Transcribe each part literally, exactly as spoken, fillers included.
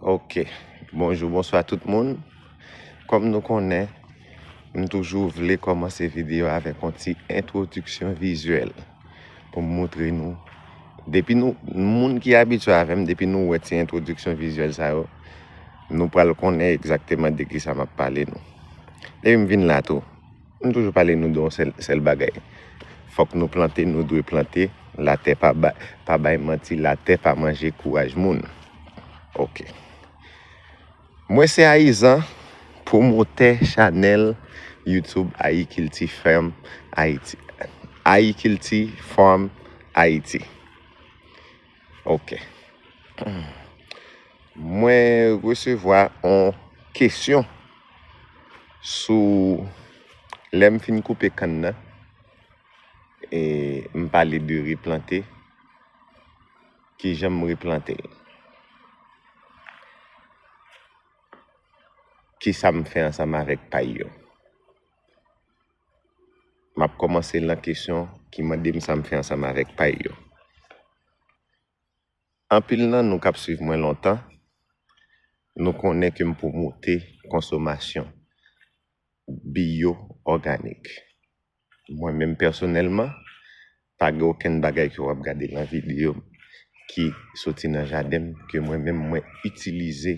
Ok. Bonjou, bonswa tout moun. Kòm nou konnen, m toujou vle kòmanse videyo avèk yon ti entwodiksyon vizyèl pou m montre nou. Depi nou, moun ki abitye avè m, depi nou wè ti entwodiksyon vizyèl sa yo, nou pral konnen egzakteman de kisa m ap pale nou. Depi m vin la tou, m toujou pale nou de yon sèl, sèl bagay. Fòk nou plante, nou dwe plante. Latè pa ba-, pa bay manti, latè pa manje kouraj moun. Ok. Mwen se Ayizan, pwomotè chanèl YouTube Ayikilti Farm Ayiti. Ayikilti Farm Ayiti. Ok. Mwen resevwa yon kesyon sou lè m fin koupe kann nan, e m pale de replante, kijan m replante l, kisa m fè ansanm avèk pay yo. M ap kòmanse nan kesyon ki mande m sa m fè ansanm avèk pay yo. Anpil nan nou k ap swiv mwen lontan, nou konnen ke m pwomote konsomasyon biyo òganik. Mwen menm pèsonèlman, pa gen okenn bagay ke w ap gade nan videyo m ki soti nan jaden m ke mwen menm mwen itilize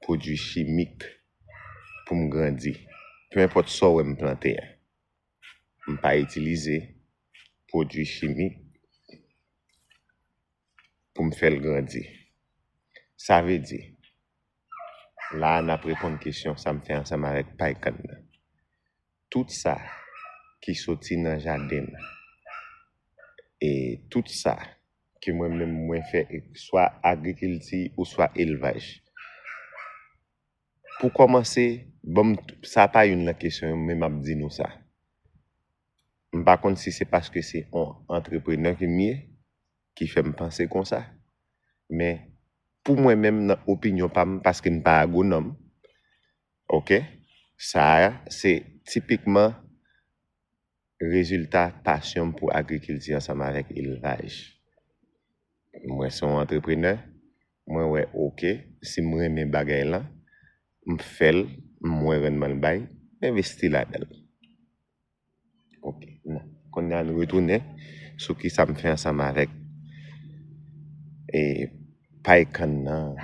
pwodui chimik pou m grandi. Penenpòt sa w wè m plante a, m pa itilize pwodui chimik pou m fè l grandi. Sa vle di, la a n ap reponn kesyon sa m fè ansanm avèk pay kann nan. Tout sa ki soti nan jaden m, e tout sa ke mwen menm mwen fè, swa agrikilti ou swa elvaj. Pou kòmanse, ban m, sa pa youn nan kesyon yo, men m ap di nou sa. M pa konn si se paske se yon antreprenè ke m ye ki fè m panse konsa. Men, pou mwen menm, nan opinyon pa m, paske m pa agwonòm, ok, sa a se tipikman rezilta pasyon m pou agrikilti ansanm avèk elvaj. Mwen se yon antreprenè, mwen wè, ok, si m renmen bagay lan, m fè l, m wè rannman l bay, m envesti ladan l. Ok, bon. Kounye a nou retounen sou kisa m fè ansanm avèk, e, pay kann nan,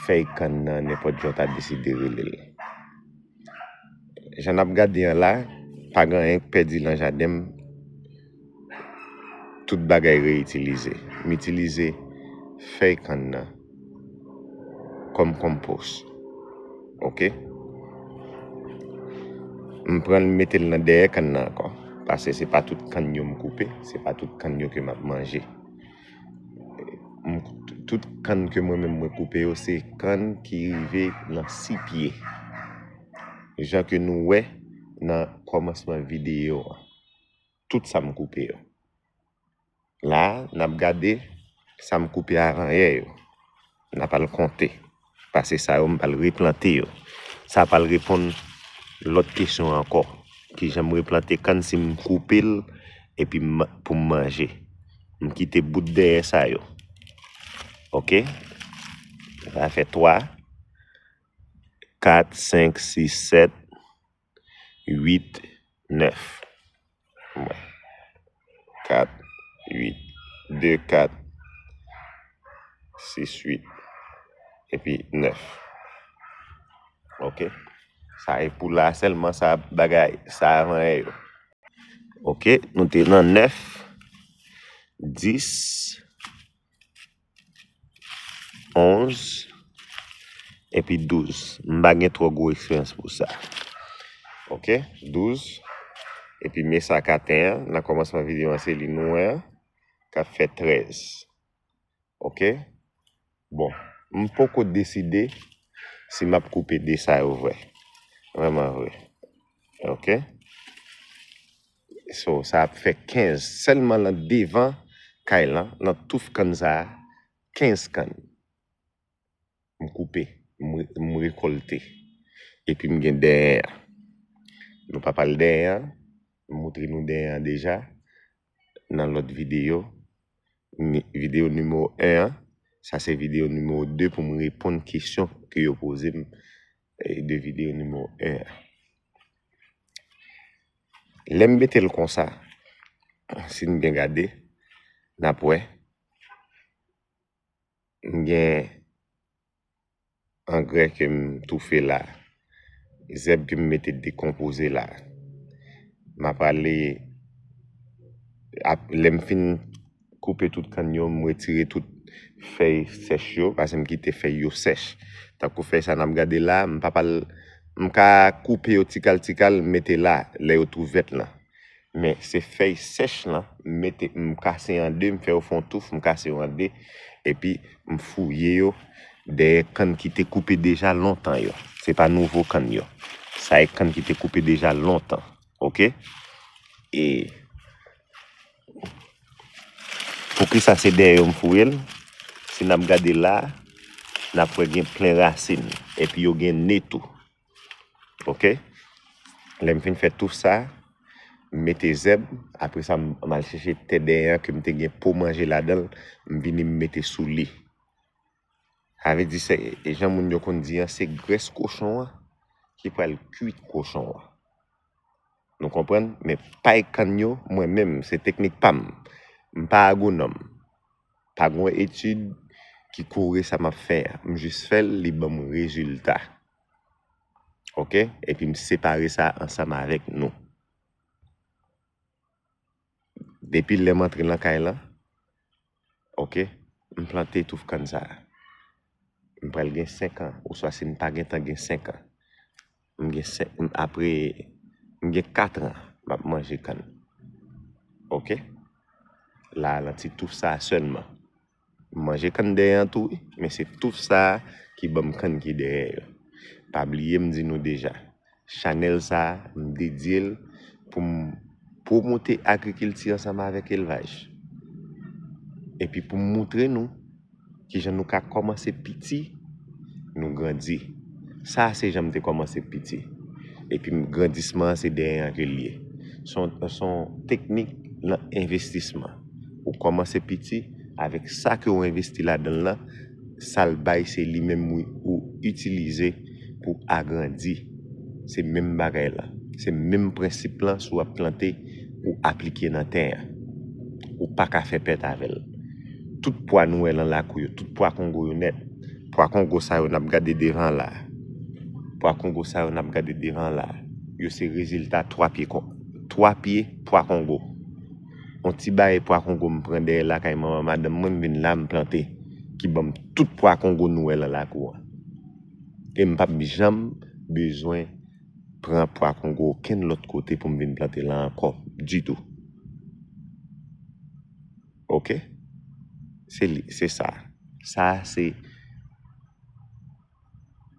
fèy kann nan, nenpòt jan w ta deside rele l. Jan n ap gade an la, pa gen anyen k pèdi lan jaden m. Tout bagay reyitilize. M itilize fèy kann nan kòm konpòs. Ok? M pran l, m mete l nan dèyè kann nan ankò. Paske se pa tout kann yo m koupe, se pa tout kann yo ke m ap manje. M, tout kann ke mwen menm mwen koupe yo, se kann ki rive nan sis pye. Jan ke nou wè nan kòmansman videyo an. Tout sa m koupe yo. La a, n ap gade sa m koupe avan yè yo. N ap al konte. Paske sa yo, m pral replante yo. Sa pral reponn lòt kesyon ankò. Kijan m replante kann si m koupe l epi m, pou m manje? M kite bout dèyè sa yo. Ok? Sa fè twa, kat, senk, sis, sèt, uit, nèf. Mwen. Kat, uit. De, kat, sis, uit. Epi nèf. Ok. Sa e pou la sèlman, sa bagay, sa avan yè yo. Ok, nou te nan nèf, dis, onz, epi douz. M pa gen twò gwo eksperyans pou sa. Ok, douz. Epi me sa katen an, nan kòmansman videyo an, se li nou wè an, k ap fè trèz. Ok? Bon, m poko deside si m ap koupe de sa yo vre. Vrèman vre. Ok? So, sa ap fè kenz. Sèlman lan devan kay lan, nan touf kann sa a, kenz kann. M koupe, m re-, m rekòlte. Epi m gen dèyè an. Nou pa pral dèyè an, m montre nou dèyè an deja nan lòt videyo. Ni-, videyo nimewo en an, Sa se videyo nimewo de pou m reponn kesyon ke yo poze m, eh, de videyo nimewo en an. Lè m mete l konsa, si n byen gade, n ap wè, m gen angrè ke m toufe la, zèb ke m mete dekonpoze la. M ap ale, ap, lè m fin koupe tout kann yo, m retire tout fèy sèch yo, paske m kite fèy yo sèch. Tankou fèy sa n ap gade la, m pa pral, m ka koupe yo tikal tikal, m mete la, lè yo tou vèt lan. Men se fèy sèch lan, m mete, m kase an de, m fè yo fè yon touf, m kase yo an de, epi m fouye yo dèyè kann ki te koupe deja lontan yo. Se pa nouvo kann yo. Sa e kann ki te koupe deja lontan. Oke? E poukisa se dèyè yo m fouye l? Si n ap gade la, n ap wè gen plen rasin, epi yo gen ne tou. Oke? Lè m fin fè touf sa, m mete zèb, apre sa, m, m al chèche tè dèyè an ke m te gen po manje ladan l, m vini m mete sou li. Sa vle di, se, e jan moun yo konn di an, se grès kochon an ki pral kuit kochon an. Nou konprann? Men pay kann yo, mwen menm, se teknik pa m. M pa agwonòm. Pa gen etid ki kore sa m ap fè a. M jis fè l, li ban m rezilta. Oke? Epi m separe sa ansanm avèk nou. Depi lè m antre nan kay lan, oke, m plante touf kann sa a. M pral gen senk an, oswa si m pa gentan gen senk an. M gen senk, m, apre, m gen kat an, m ap manje kann. Oke? La, nan ti touf sa a sèlman. M manje kann dèyè an tou, wi, men se touf sa a ki ban m kann ki dèyè yo. Pa bliye m di nou deja, chanèl sa a, m dedye l pou m pwomote agrikilti ansanm avèk elvaj. Epi pou m moutre nou kijan nou ka kòmanse piti, nou grandi. Sa a se jan m te kòmanse piti. Epi m, grandisman an se dèyè an ke l ye. Se yon, se yon teknik nan envestisman. Ou kòmanse piti, avèk sa ke w envesti ladan l lan, sa l bay, se li menm ou, ou itilize pou agrandi. Se menm bagay la. Se menm prensip lan si w ap plante, ou aplike nan tè a. Ou pa ka fè pèt avè l. Tout pwa nou wè lan lakou yo, tout pwa kongo yo nèt. Pwa kongo sa yo n ap gade devan la. Pwa kongo sa yo n ap gade devan la. Yo se rezilta twa pye kon, twa pye pwa kongo. On ti baye pwa kongo m pran dèyè lakay manman madanm mwen, m vin la, m plante, ki ban m tout pwa kongo nou wè lan lakou an. E m p ap janm bezwen pran pwa kongo okenn lòt kote pou m vin plante la ankò, ditou. Oke? Se li, se sa. Sa se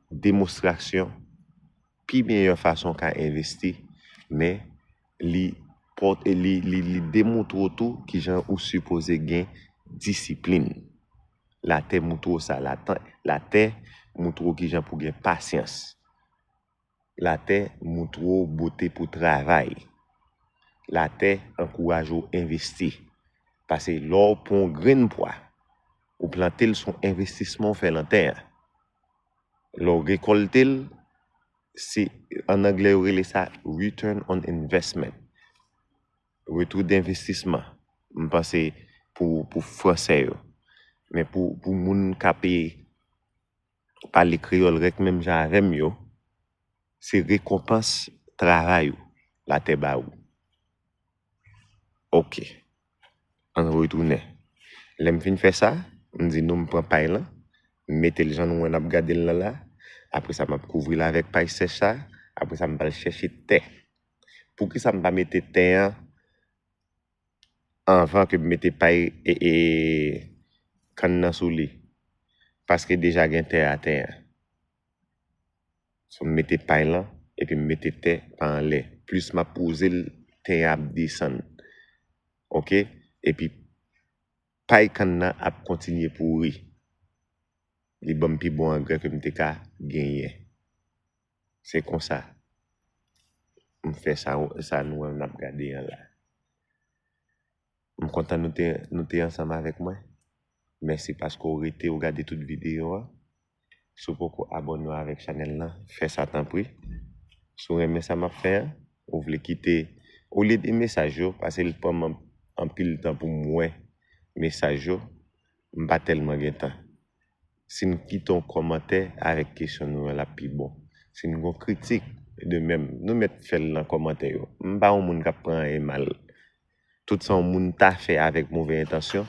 demonstrasyon pi meyè fason w ka envesti, men li pòt-, li, li, li demontre w tou kijan ou sipoze gen disiplin. Latè moutre w sa, latè, latè moutre w kijan pou gen pasyans. Latè moutre w bote pou travay. Latè ankouraje w envesti. Pase lè w pran yon grenn pwa, ou plante l, se yon envestisman w fè lan tè a. Lè w rekòlte l, se, an anglè, yo rele sa return on investment. Retou denvestisman. M panse pou, pou fransè yo. Men pou, pou moun k ap pale kreyòl rèk menm jan avè m yo, se rekonpans travay ou, latè ba ou. Oke. Ann retounen. Lè m fin fè sa, m di nou m pran pay lan, m mete l jan nou wè n ap gade l lan la. Apre sa, m ap kouvri l avèk pay sèch sa. Apre sa, m pral chèche tè. Poukisa m pa mete tè an anvan ke m mete pay e, e kann nan sou li? Paske deja gen tè atè a. So, m mete pay lan, epi m mete tè pa anlè. Plis m ap poze l, tè a ap desann. Oke? Epi pay kann nan ap kontinye pouri. Li ban m pi bon angrè ke m te ka genyen. Se konsa m fè sa, sa nou wè n ap gade an la. M kontan nou te, nou te ansanm avèk mwen. Mèsi paske w rete, w gade tout videyo a. Si w poko abòne w avèk chanèl lan, fè sa tanpri. Si w renmen sa m ap fè a, ou vle kite, olye de mesaj yo, paske l pran m anpil tan pou m wè mesaj yo, m pa tèlman gen tan. Si n kite yon kòmantè avèk kesyon nou an, l ap pi bon. Si n gon kritik, de menm, nou mèt fè l nan kòmantè yo. M pa yon moun k ap pran anyen mal. Tout sa yon moun ta fè avèk move entansyon,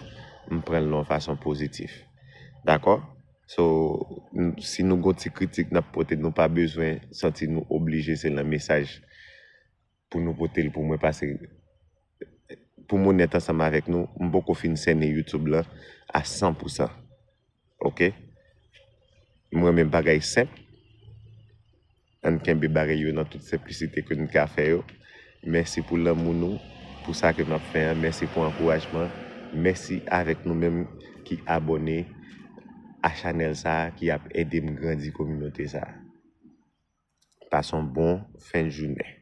m pran l nan yon fason pozitif. Dakò? So, n- si nou gon ti kritik n ap pote, nou pa bezwen santi nou oblije se nan mesaj pou nou pote l pou mwen, paske pou m onèt ansanm avèk nou, m poko fin sènen YouTube lan a san pou san. Oke? M renmen bagay senp. Ann kenbe bagay yo nan tout senplisite ke n ka fè yo. Mèsi pou lanmou nou, pou sa ke n ap fè an. Mèsi pou ankourajman. Mèsi avèk nou menm ki abòne a chanèl sa a, ki ap ede m grandi kominote sa a. Pase yon bon fen de jounen.